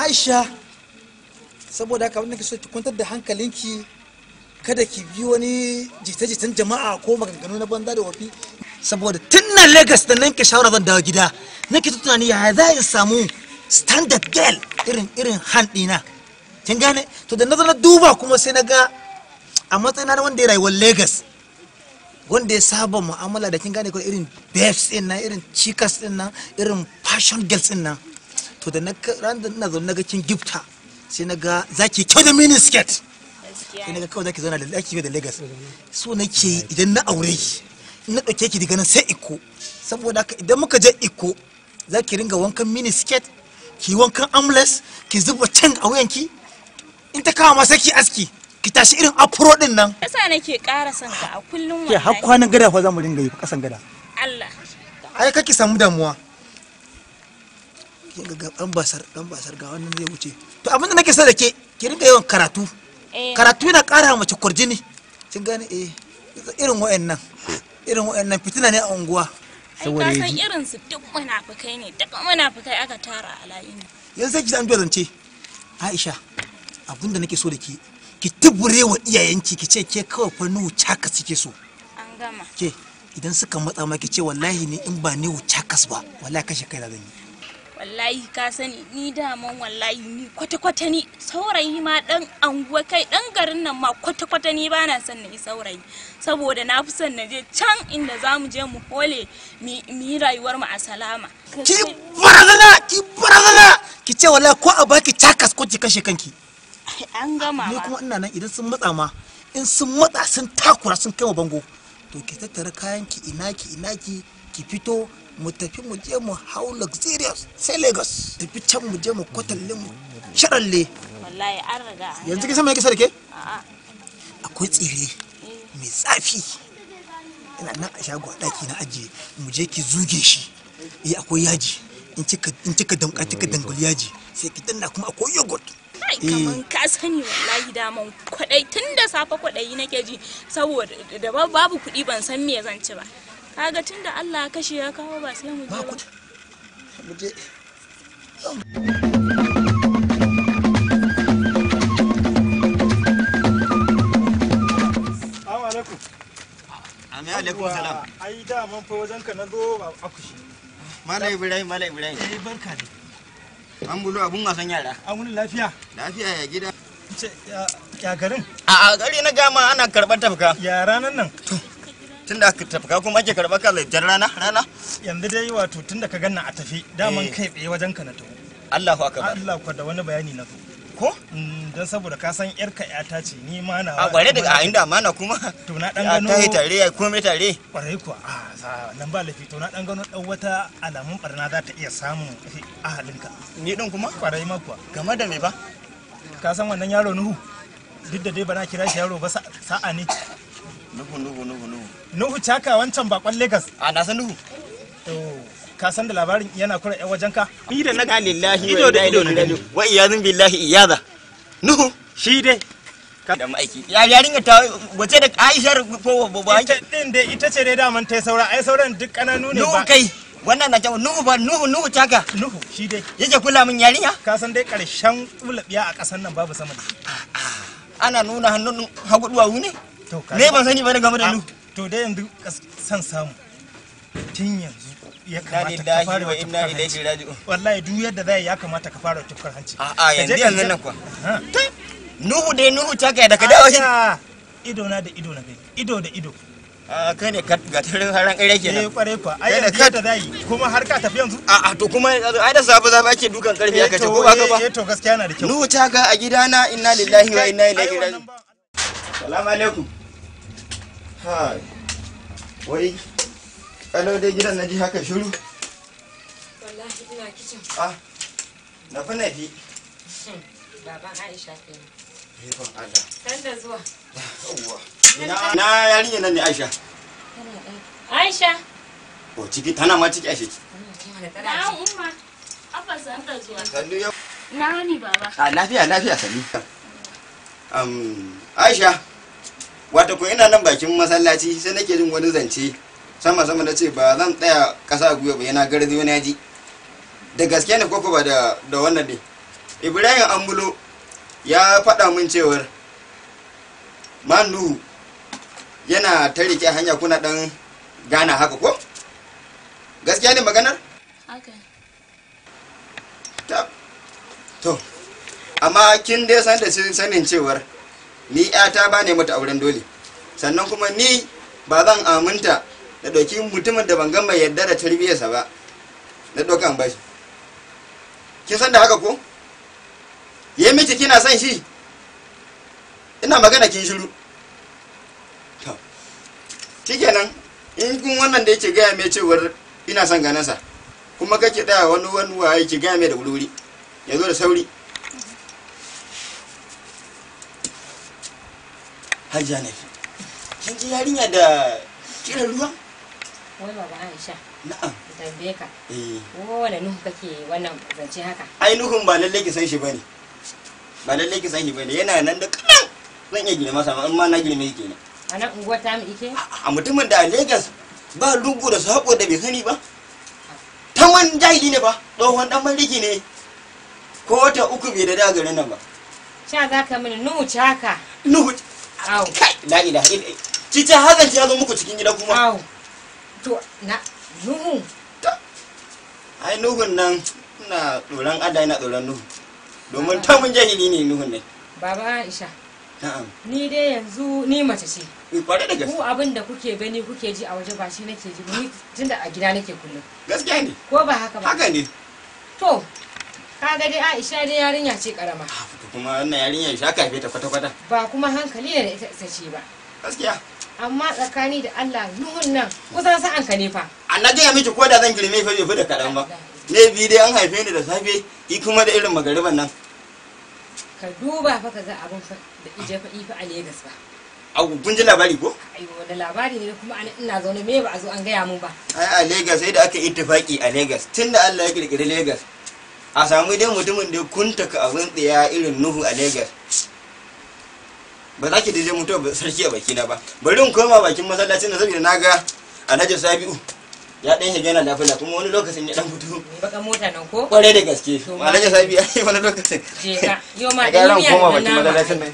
Aisha, saboda haka abin da so ki kwantar da hankalinki, kada ki bi wani jita-jitan jama'a ko maganganu na banza da wafi. Saboda tun na Lagos da nan ke shawara zan dawo gida, nake ta tunani yaya za in samu standard girl irin hand ɗina. Kin gane? To da na zo na duba kuma sai na ga a matsayina na wanda ya rayuwar Lagos, wanda ya saba mu'amala da kin gane ko irin babes din nan, irin chicas din nan, irin fashion girls din nan. To da na ran da ina zo na ga kin gifta, sai na ga zaki kyau da mini skirt. Sai na ga kawai zaki zauna da zaki da Lagos. So nake idan na aure ki, in na dauke ki daga nan sai Iko. Saboda haka idan muka je Iko, zaki ringa wankan mini skirt, ki wankan armless, ki zuba can a wuyanki. In ta kama ma sai ki aski, ki tashi irin afro din nan. Yasa nake ƙara son ka a kullum Ke har wallahi. kwanan gada fa zamu ringa yi kasan gada. Allah. Ai kake samu damuwa. Kin ga dan basar, dan basar ga wannan zai wuce. To abin da nake so da ke, ki ringa yawan karatu. Karatu yana ƙara mace kwarjini. Kin gane eh irin wayannan. Irin wayannan fitina ne a unguwa. Ai ka san irin su duk munafukai ne, duk munafukai aka tara a layin. Yanzu sai ki san zance. Aisha, abin da nake so da ke, ki tubure wa iyayenki ki ce ke kawai fa Nuhu Chakas kike so. An gama. Ke idan suka matsa ma ki ce wallahi ni in ba Nuhu Chakas ba, wallahi kashe kai na zan yi. Wallahi ka sani ni daman wallahi ni kwata-kwata ni saurayi ma dan anguwa kai dan garin nan ma kwata-kwata ni ba na son na yi saurayi, saboda na fi son na je can inda za mu je mu hole mu yi rayuwar mu a salama. Ki barazana, ki barazana, ki ce wallahi ko a baki Chakas ko ki kashe kanki. An gama. Ni kuma ina nan idan sun matsa ma, in sun matsa sun takura sun kai wa bango, to ki tattara kayan ki ina ki ina ki ki fito mu tafi mu je mu hau luxurious sai Lagos, tafi can mu je mu kwatalle mu sharalle. Wallahi an riga an Yanzu kin san me yake so da ke? A'a. Akwai tsire mai zafi ina nan a shago a daki na ajiye, mu je ki zuge shi. Eh akwai yaji, in kika damka kika dangul yaji sai ki danna, kuma akwai yogurt. Kai kaman ka sani wallahi daman kwadai tun da safe kwadayi nake ji, saboda da babu kuɗi ban san me zan ci ba. Kaga tun da Allah ya kashe ya kawo ba sai mu je ba. Mu je. Assalamu alaikum. Amin alaikum salam. Ai daman fa wajen ka na zo ba akushi. Malam Ibrahim, Malam Ibrahim. Eh barka dai. An bulo abun wasan yara. An wuni lafiya? Lafiya ya gida. Ce ya garin? A gari na gama ana karɓar tafka. Ya ranan nan? Tunda aka tafka kuma ake karɓar ka jar rana rana. Yanzu dai wato tunda ka ganna a tafi daman kai tsaye wajen ka na taho. Allahu akbar. Allah ku da wani bayani na zo. Ko? Don saboda ka san yarka yata ce ni ma na. A kware daga a inda amana kuma. To na dan gano. Ta yi tare ya komai tare. Kwarai kuwa a nan ba laifi, to na dan gano dan wata alamun barna za ta iya samun ahalinka. Ni din kuma? Kwarai ma kuwa. Game da me ba? Ka san wannan yaro Nuhu? Duk da dai ba na kira shi yaro ba sa'a ne. Nuhu Nuhu Nuhu Nuhu. Nuhu Chaka wancan bakon Lagos. A na san Nuhu. To ka san da labarin yana kura yan wajenka? Ni da na ga lillahi ido da ido na gani. Wa iyazin billahi iyaza. Nuhu shi dai da ma'aiki. Ya yarinya ta wace da Aisha ko ba ita din dai ita ce dai daman tai saura, ai sauran duk kananu ne ba. Nuhu kai wannan na cewa Nuhu ba Nuhu Nuhu Chaka. Nuhu shi dai yake kula min yarinya? Ka san dai karshen tsulabiya a kasan nan babu sama da shi. Ana nuna hannun hagu duwawu ne? To ka Me ban sani ba game da Nuhu. To dai yanzu san samu tun yanzu ya kamata ka fara wa inna ilaihi raji'un. Wallahi duk yadda zai ya kamata ka fara tufkar hanci. A'a yanzu yanzu nan kuwa. Nuhu dai Nuhu Chaka da ka dawo shi. Ido na da ido na gani. Ido da ido. A kai ne ka ga tarin haran ƙarya kenan. Eh kwarai kuwa. Ai yanzu yadda zai kuma har ka tafi yanzu. A'a to kuma ai da safe safe ake dukan karfi aka ce ko ba ka ba. Eh to gaskiya na da kyau. Nuhu Chaka a gidana inna lillahi wa inna ilaihi raji'un. Salamu alaikum. Hai. Wai kalau dai gidan na ji haka shiru. Wallahi ina kicin. Ah, na fi nafi. Baban Aisha kenan. Ikon Allah. San da zuwa. Yawwa. Na yarinya nan ne Aisha. Aisha. O ciki tana ma ciki Aisha. Na umma. Abba san da zuwa. Sannu yau. Na wani baba. A lafiya lafiya sannu. Aisha. Wato ko ina nan bakin masallaci sai nake jin wani zance. Sama sama na ce ba zan tsaya kasa a gwiwa ba yana garzi wani yaji. Da gaske ne koko ba da wannan ne? Ibrahim Ambulo ya faɗa min cewar Manu yana ta rike hanya kuna ɗan gana haka ko? Gaskiya ne maganar? Haka. To, amma kin dai san da sanin cewar ni 'yata ba ne mata auren dole. Sannan kuma ni ba zan aminta da ɗauki mutumin da ban gama yarda da tarbiyyarsa ba na ɗauka an bashi. Kin san da haka ko? Ya miki kina son shi? Ina magana kin shiru. To, shikenan in kun wannan da yake gaya mai cewar ina son ganinsa kuma kake tsaya wani wani waye ki gaya mai da wuri ya zo da sauri. Hajiya ne, kin ji yarinya da kiran ruwa? Wai baba Aisha. Na'am. Tambaye ka. Eh. Wane Nuhu kake wannan zance haka? Ai Nuhun ba lalle ki san shi bane. Ba lalle ki san shi bane, yana nan da kadan. Zan iya girma sama in ma na girme yake ne. A nan unguwar ta mu ike? A mutumin da a Lagos ba lungu da sako da bai sani ba. Taman jahili ne ba, tsohon dan maliki ne. Ko wata uku bai da garin nan ba. Sha za ka mini Nuhu haka. Nuhu. Au. Kai, la ilaha illa. Cica hazan ya zo muku cikin gida kuma. Au. To na Nuhu. Ai Nuhun nan ina tsoron Allah ina tsoron Nuhu. Domin tamun jahili ne Nuhun ne. Baba Aisha. Na'am. Ni dai yanzu ni mace ce. Kwarai da gaske. Ku abin da kuke gani kuke ji a waje ba shi nake ji ni tunda a gida nake kullum. Gaskiya ne. Ko ba haka ba? Haka ne. To kaga dai Aisha dai yarinya ce karama. Kuma wannan yarinya ya kafe ta kwata-kwata. Ba kuma hankali ne da ita ita ce ba. Gaskiya. Amma tsakani da Allah Nuhun nan kusan sa'an ka ne fa. A na gaya miki ko da zan girme fa bai fi da kaɗan ba. Ne bi dai an haife ni da safe, i kuma da irin magariban nan. Ka duba fa ka ga abin fa da ije fa ifa a Legas ba. Au kun ji labari ko? Ai wani labari ne kuma ana ina zaune me ba a zo an gaya mun ba. Ai a Legas sai da aka ittifaki a Legas tunda Allah ya kirkiri Legas. A samu dai mutumin da ya kuntaka abin tsiya irin Nuhu a Legas. Ba za ki dije mutuwa sarki a bakina ba. Bari in koma bakin masallacin na saboda na ga Alhaji Sabi'u ya dan shiga yana lafiya kuma wani lokacin ya dan fito. Bakan mota nan ko? Kwarai da gaske. Alhaji Sabi'u ai wani lokacin. Je ka. Yo ma da dan miya koma da bakin nama. masallacin nan.